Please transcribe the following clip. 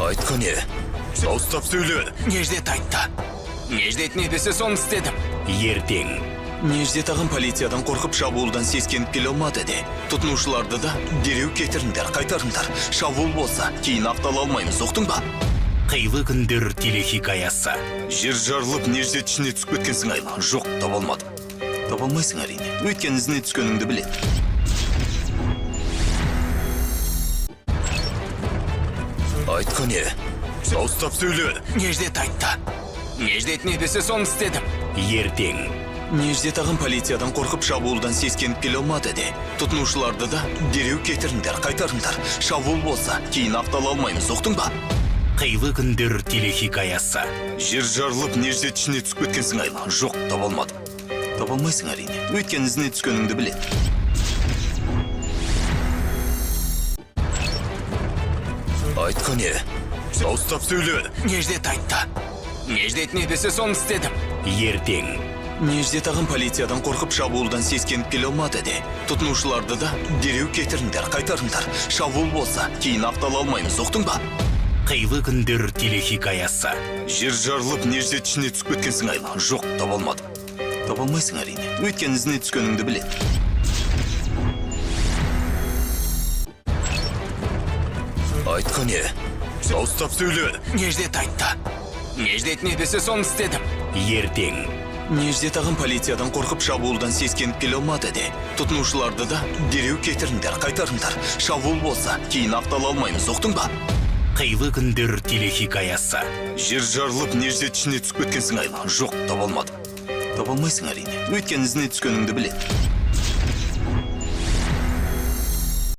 Айтқан не? Дауыстап сөйле. Неждет айтты. Неждет не десе, соны істедім. Ертең. Неждет ағам полициядан қорқып, шабуылдан сескеніп келе алмады де. Тұтынушыларды да дереу кетіріңдер, қайтарыңдар. Шабуыл болса, кейін ақтала алмаймыз, ұқтың ба? Қилы күндер телехикаясы. Жер жарылып, Неждет ішіне түсіп кеткен сыңайлы. Жоқ, таба алмадым. Таба алмайсың, әрине. Өйткені ізіне түскеніңді біледі. Айтқан не? Дауыстап сөйле. Неждет айтты. Неждет не десе, соны істедім. Ертең. Неждет ағам полициядан қорқып, шабуылдан сескеніп келе алмады де. Тұтынушыларды да дереу кетіріңдер, қайтарыңдар. Шабуыл болса, кейін ақтала алмаймыз, ұқтың ба? Қилы күндер телехикаясы. Жер жарылып, Неждет ішіне түсіп кеткен сыңайлы. Жоқ, таба алмадым. Таба алмайсың, әрине. Өйткені ізіне түскеніңді біледі. Айтқан не? Дауыстап сөйле. Неждет айтты. Неждет не десе, соны істедім. Ертең. Неждет ағам полициядан қорқып, шабуылдан сескеніп келе алмады де. Тұтынушыларды да дереу кетіріңдер, қайтарыңдар. Шабуыл болса, кейін ақтала алмаймыз, ұқтың ба? Қилы күндер телехикаясы. Жер жарылып, Неждет ішіне түсіп кеткен сыңайлы. Жоқ, таба алмадым. Таба алмайсың, әрине. Өйткені ізіне түскеніңді біледі. Айтқан не? Дауыстап сөйле. Неждет айтты. Неждет не десе, соны істедім. Ертең. Неждет ағам полициядан қорқып, шабуылдан сескеніп келе алмады де. Тұтынушыларды да дереу кетіріңдер, қайтарыңдар. Шабуыл болса, кейін ақтала алмаймыз, ұқтың ба? Қилы күндер телехикаясы. Жер жарылып, Неждет ішіне түсіп кеткен сыңайлы. Жоқ, таба алмадым. Таба алмайсың, әрине. Өйткені ізіне түскеніңді біледі.